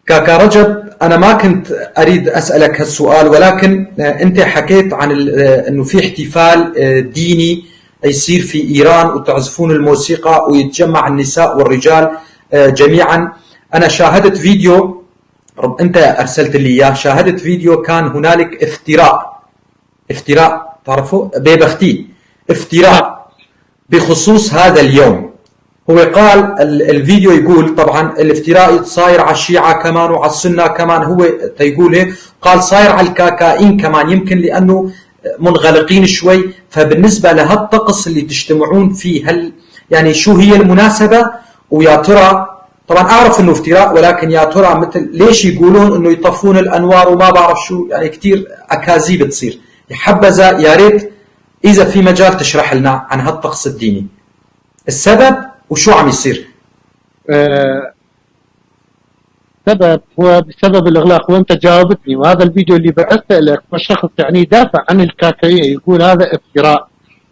كاكا رجب، أنا ما كنت أريد أسألك هالسؤال، ولكن أنت حكيت عن أنه في احتفال ديني يصير في إيران وتعزفون الموسيقى ويتجمع النساء والرجال جميعا. أنا شاهدت فيديو، أنت أرسلت لي إياه، شاهدت فيديو كان هنالك افتراء تعرفوا بيبختي، افتراء بخصوص هذا اليوم. هو قال الفيديو يقول طبعا الافتراء صاير على الشيعة كمان وعلى السنة كمان، هو تيقول هيك، قال صاير على الكاكائين كمان، يمكن لأنه منغلقين شوي. فبالنسبة لهالطقس اللي تجتمعون فيه، هل يعني شو هي المناسبة؟ ويا ترى طبعا أعرف أنه افتراء، ولكن يا ترى مثل ليش يقولون أنه يطفون الأنوار وما بعرف شو، يعني كتير أكاذيب تصير. حبذا يا ريت إذا في مجال تشرح لنا عن هالطقس الديني، السبب وشو عم يصير. سبب هو بسبب الإغلاق، وأنت جاوبتني. وهذا الفيديو اللي بعثته لك فالشخص يعني يدافع عن الكاكائية، يقول هذا افتراء.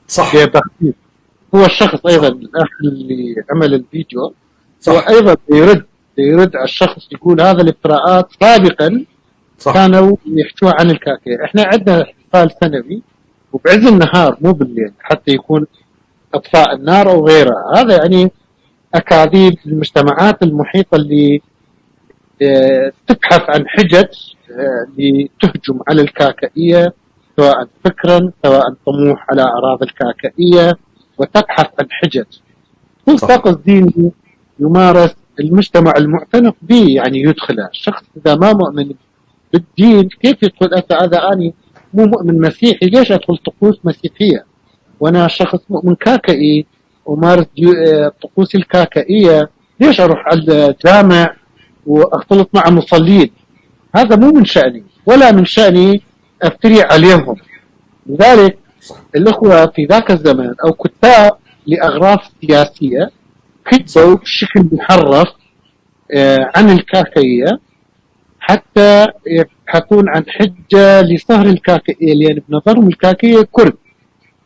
صح. هو الشخص أيضا الأخ اللي عمل الفيديو صح. هو أيضا يرد على الشخص، يقول هذا الافتراءات سابقا صح. كانوا يحكوا عن الكاكائية. احنا عندنا احتفال سنوي وبعز النهار مو بالليل حتى يكون اطفاء النار او غيرها. هذا يعني اكاذيب المجتمعات المحيطه اللي تبحث عن حجج لتهجم على الكاكائيه، سواء فكرا سواء طموح على اراضي الكاكائيه، وتبحث عن حجج. كل طقس ديني يمارس المجتمع المعتنق به يعني يدخله. الشخص اذا ما مؤمن بالدين كيف يدخل؟ هذا اني مو مؤمن مسيحي، ليش ادخل طقوس مسيحيه وانا شخص مؤمن كاكائي ومارس طقوس الكاكائيه؟ ليش اروح على الجامع واختلط مع مصلين؟ هذا مو من شأني ولا من شأني افتري عليهم. لذلك الاخوه في ذاك الزمن او كتاب لاغراض سياسيه كتبوا بشكل محرف عن الكاكائيه حتى يبحثون عن حجه لصهر الكاكائيه، لان بنظرهم الكاكائيه كرد.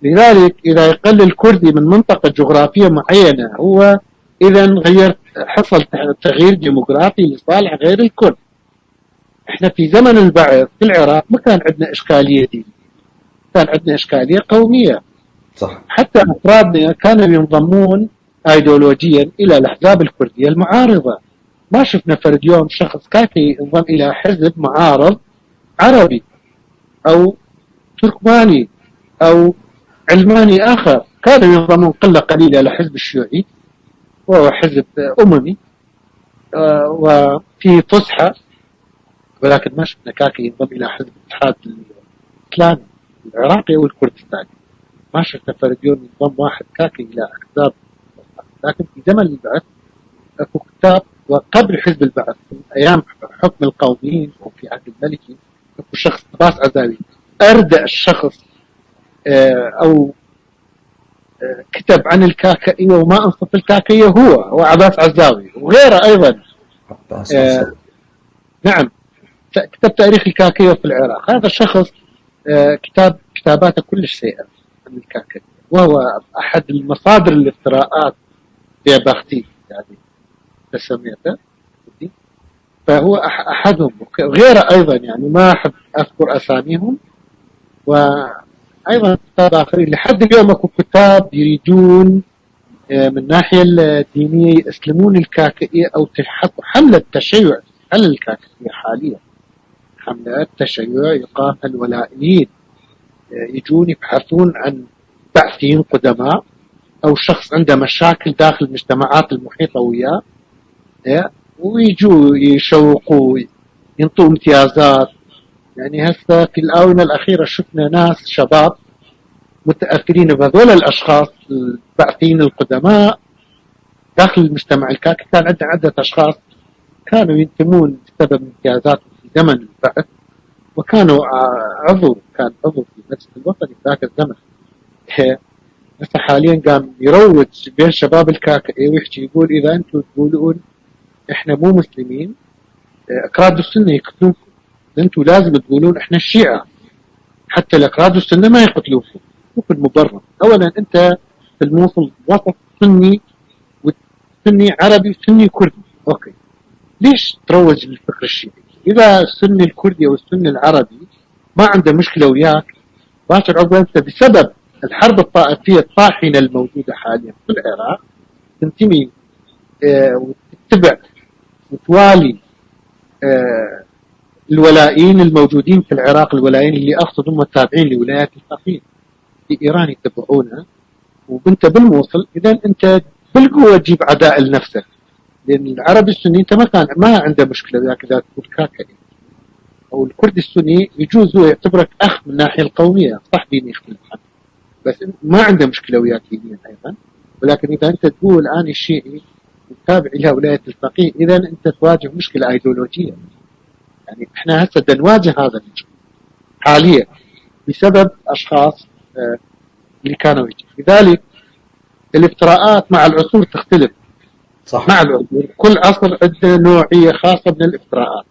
لذلك إذا يقل الكردي من منطقة جغرافية معينة، هو إذا حصل تغيير ديموغرافي لصالح غير الكرد. إحنا في زمن البعث في العراق ما كان عندنا إشكالية دينية، كان عندنا إشكالية قومية. صح. حتى أفرادنا كانوا ينضمون أيديولوجيا إلى الأحزاب الكردية المعارضة. ما شفنا فرد يوم شخص كافي ينضم إلى حزب معارض عربي أو تركماني أو علماني آخر. كانوا ينضمون قلة قليلة إلى حزب الشيوعي وهو حزب أممي وفي فسحة، ولكن ما شفنا كاكي ينضم إلى حزب الاتحاد الإسلامي العراقي أو الكردستاني. ما شفنا فرديون ينضم واحد كاكي إلى أحزاب. لكن في زمن البعث أكو كتاب، وقبل حزب البعث في أيام حكم القوميين وفي عهد الملكي أكو شخص عباس عزاوي أردأ الشخص أو كتب عن الكاكائية وما أنصف الكاكائية هو عباس عزاوي وغيره أيضا. نعم، كتب تاريخ الكاكائية في العراق. هذا الشخص كتاباته كلش سيئة عن الكاكائية، وهو أحد المصادر الافتراءات في باختي يعني تسميته، فهو أحدهم. غيره أيضا يعني ما أحب أذكر أساميهم. وأيضا كتاب آخرين. لحد اليوم أكو كتاب يريدون من الناحية الدينية يسلمون الكاكائية أو تلحقوا حملة تشيع على الكاكائية حاليا. حملة تشيع يقام الولائيين يجون يبحثون عن بعثيين قدماء أو شخص عنده مشاكل داخل المجتمعات المحيطة وياه، ويجوا يشوقوا ينطوا امتيازات. يعني هسه في الآونة الأخيرة شفنا ناس شباب متأثرين بهذول الأشخاص البعثيين القدماء داخل المجتمع الكاكي. كان عندنا عدة أشخاص كانوا ينتمون بسبب امتيازاتهم في زمن البعث، وكانوا كان عضو في المجلس الوطني في ذاك الزمن. هسه حاليا قام يروج بين شباب الكاكي ويحكي يقول إذا أنتم تقولون إحنا مو مسلمين أكراد السنة يقتلوكم، أنتم لازم تقولون إحنا الشيعة حتى الأكراد السنة ما يقتلوكم. مو في المبرر. أولا أنت في الموصل وسط سني وسني عربي وسني كردي، أوكي، ليش تروج للفكر الشيعي؟ اذا السني الكردي او السني العربي ما عنده مشكله وياك، باكر عقب انت بسبب الحرب الطائفيه الطاحنه الموجوده حاليا في العراق تنتمي وتتبع وتوالي الولائين الموجودين في العراق، الولائين اللي اقصد هم التابعين لولايات الفقيه في ايران يتبعونها، وانت بالموصل اذا انت بالقوه تجيب عداء لنفسك، لان العربي السني انت ما عنده مشكله وياك اذا تقول كاكا، او الكردي السني يجوز هو يعتبرك اخ من الناحيه القوميه، صح ديني يختلف عنه بس ما عنده مشكله وياك دينيا ايضا. ولكن اذا انت تقول انا الشيعي تابع الى ولايه الفقيه، اذا انت تواجه مشكله ايديولوجيه. يعني احنا هسه نواجه هذا المشكله حاليا بسبب اشخاص اللي كانوا يجي. لذلك الافتراءات مع العصور تختلف. صح. مع العصور كل عصر عنده نوعيه خاصه من الافتراءات.